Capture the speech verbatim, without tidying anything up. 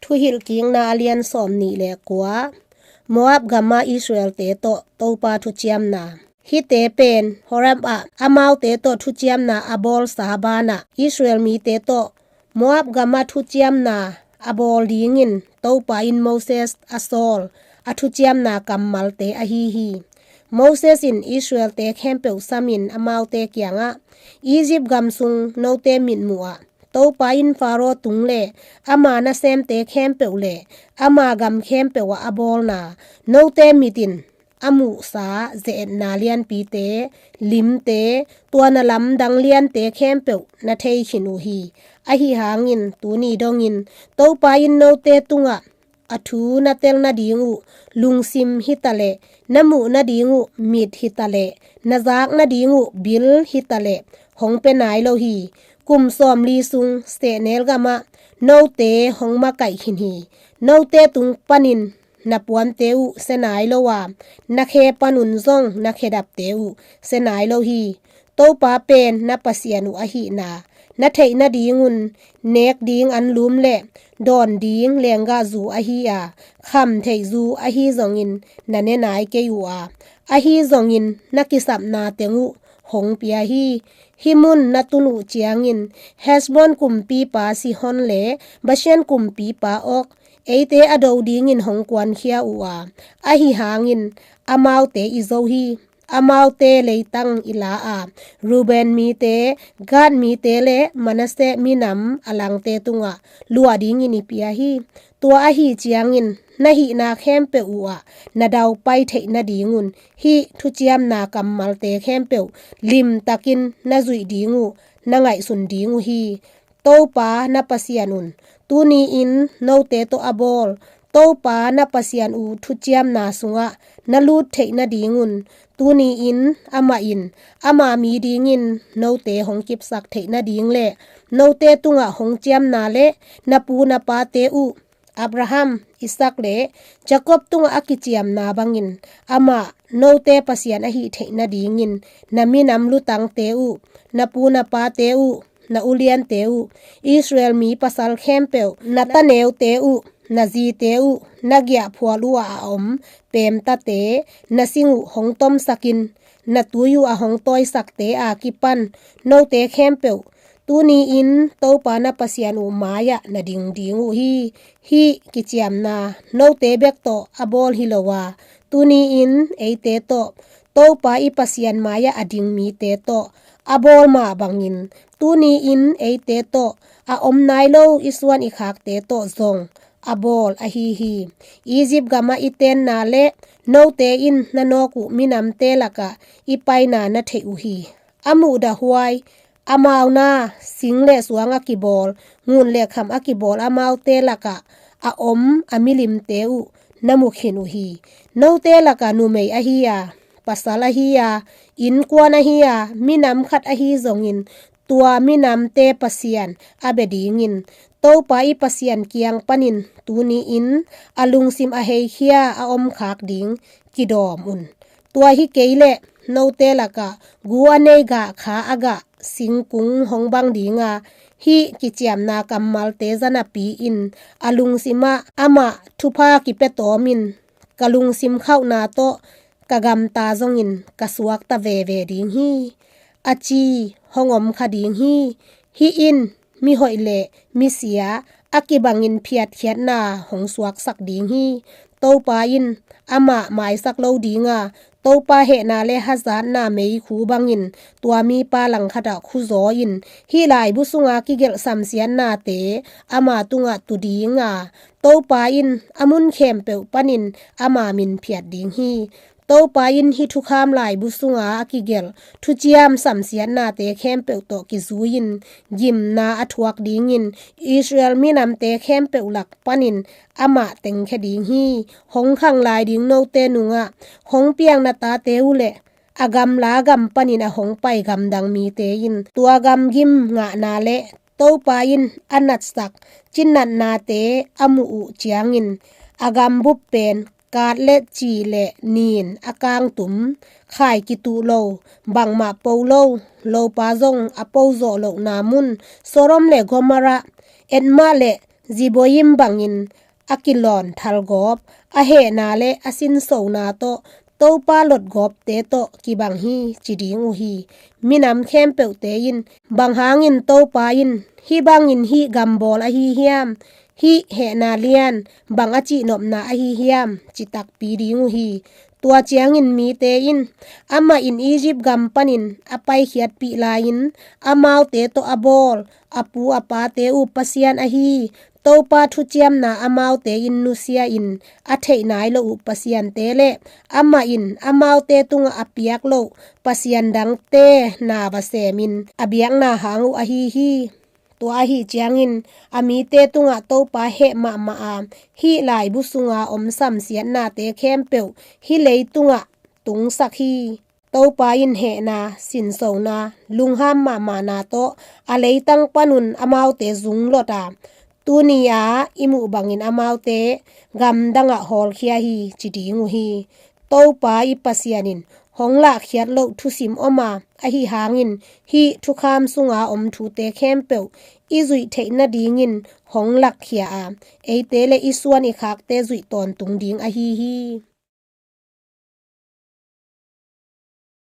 Thuhilhkikna a lian sawm nih le kua. Moab gamah Israel-te tawh Topa thuciamna. Hihte pen Horeb ah amaute tawh thuciamna a bawlsa banah Israel mite tawh Moab gamah thuciamna a bawl dingin Topa in Moses a sawl a thuciamna kammalte ahi hi. Moses in Israel-te khempeuh samin amaute kiangah, Egypt gam sung note mitmuh ah Topa in Faro tung le ama nasemte khempeuh le ama gam khempeuh ah a bawlna, note mit in a muhsa ze-etna lianpite, limte, tua na lamdang liante khempeuh na thei khin uh hi. Ahi hangin tuni dongin Topa in note tungah a thu na tel nading uh lungsim hitaleh, na muh nading uh mit hitaleh, na zak nading uh bil hitaleh, hong pia nai lo hi. Kum sawmli sung sehnel gamah note hong makaih khin hi. Note tung panin na puante uh sia nai lo a, na khe panun zong na khedapte uh sia nai lo hi. Topa pen na Pasian uh ahihna na theih nadingun, nek ding anlum le dawn ding lenggahzu ahi a, kham theihzu ahi zongin na ne nai kei uh a, ahi zongin na kisapna teng uh hong pia hi. Hih mun na tun uh ciangin Hesbon kumpipa Sihon le Bashan kumpipa Og eite a do dingin hong kuankhia uh a, ahi hangin amaute i zo hi. Amaute leitang i la a, Reuben mite, Gad mite le Manasseh minam a langte tungah luah dingin i pia hi. Tua ahi ciangin na hihna khempeuh uh ah na daupai theih nadingun hih thuciamna kammalte khempeuh limtakin na zuih ding uh, na ngaihsun ding uh hi. Topa na Pasian un tuni-in note tawh a bawl Topa na Pasian uh thuciamna sungah na lut theih nadingun tuni-in amah in ama mi dingin note hong kipsak theih nading le note tungah hong ciamna le na pu na pate uh Abraham, Isak le Jacob tungah a kiciamna bangin amah note Pasian ahih theih nadingin na minam lutangte uh, na pu na pate uh, na uliante uh, Israel mi pasal khempeuh, na taneute uh, na zite uh, na giahphual uh a om peemtate, na sing uh hong tomsakin na tui uh a hong tawisakte a kipan note khempeuh tuni-in Topa na Pasian uh mai-ah na ding ding uh hi. Hih kiciamna note bek tawh a bawl hi lo a, tuni-in eite tawh, Topa i Pasian mai-ah a ding mite tawh a bawl mah bangin tuni-in eite tawh a om nai lo i suan i khakte tawh zong a bawl ahi hi. Egypt gamah i tenna le note in na nawk uh minamte lakah i paina na theih uh hi. A muhdahhuai, a mauna, sing le suang a kibawl, ngun le kham a kibawl amaute lakah a om a milimte uh na mu khin uh hi. Note lakah numei ahi a, pasal ahi a, innkuan ahi a, minam khat ahi zongin tua minamte Pasian a bia dingin Topa i Pasian kiang panin tuni-in a lungsim a heikhia a omkhak ding kidawm un. Tua hi kei leh note lakah gu a nei gah kha a gah singkung hong bang ding a, hih kiciamna kammalte za napi-in a lungsimah amah thupha kipia tawmin ka lungsim khauhna tawh ka gamta zongin ka suakta veve ding hi. A ci hong om kha ding hi. Hih in mihoih le misia a kibangin phiatkhiatna hong suaksak ding hi. Topa in amah maisak lo ding a, Topa hehna le hazatna meikhu bangin tua mipa langkhatah khuzaw-in hih laibu sunga kigelh samsiatnate ama tungah tu ding a, Topa in a mun khempeuh panin ama min phiat ding hi. Topa in hih thukham laibu sunga a kigelh thuciam samsiatnate khempeuh tawh kizui-in gimna a thuak dingin Israel minamte khempeuh lak panin amah tengkhia ding hi. Hong khang lai ding note nungah hong piang na tate uh le a gamla gam panin a hong pai gamdang mite in tua gam gim ngahna le Topa in a natsak cinnatnate a muh uh ciangin a gambup pen kat le ci le nin a kangtum, khai kituh lo, bangmah po lo, lopa zong a po zawh lohna mun, Sodom le Gomorrah, Admah le Zeboiim bangin a kilawn thalgawp, a hehna le a sinsona tawh Topa lotgawpte tawh kibang hi, ci ding uh hi. Minam khempeuhte in, "Bang hangin Topa in hih bangin hih gambawl ahi hiam? Hih hehna lian bang a cihnopna ahi hiam?" ci takpi ding uh hi. Tua ciangin mite in, "Amah in Egypt gam panin a paikhiatpih lai-in amaute tawh a bawl a pu a pate uh Pasian ahi, Topa thuciamna amaute in nusia-in a theih nai lo uh pasiante le amah in amaute tungah a piak loh pasian dangte na va semin a biakna hang uh ahi hi. Tua ahi ciangin a mite tungah Topa heh mahmah a, hih laibu sunga om samsiatnate khempeuh hih leitungah tungsak hi. Topa in hehna, sinsona, lungham mahmahna tawh a leitang panun amaute zunglot a, tuni-a i muh bangin amaute gamdangah hawlkhia hi," ci ding uh hi. Topa i Pasian in hong lahkhiat loh thusim om a, ahi hangin hih thukham sunga om thute khempeuh i zuih theih nadingin hong lakkhia a, eite le i suan i khakte zuih tawntung ding ahi hi.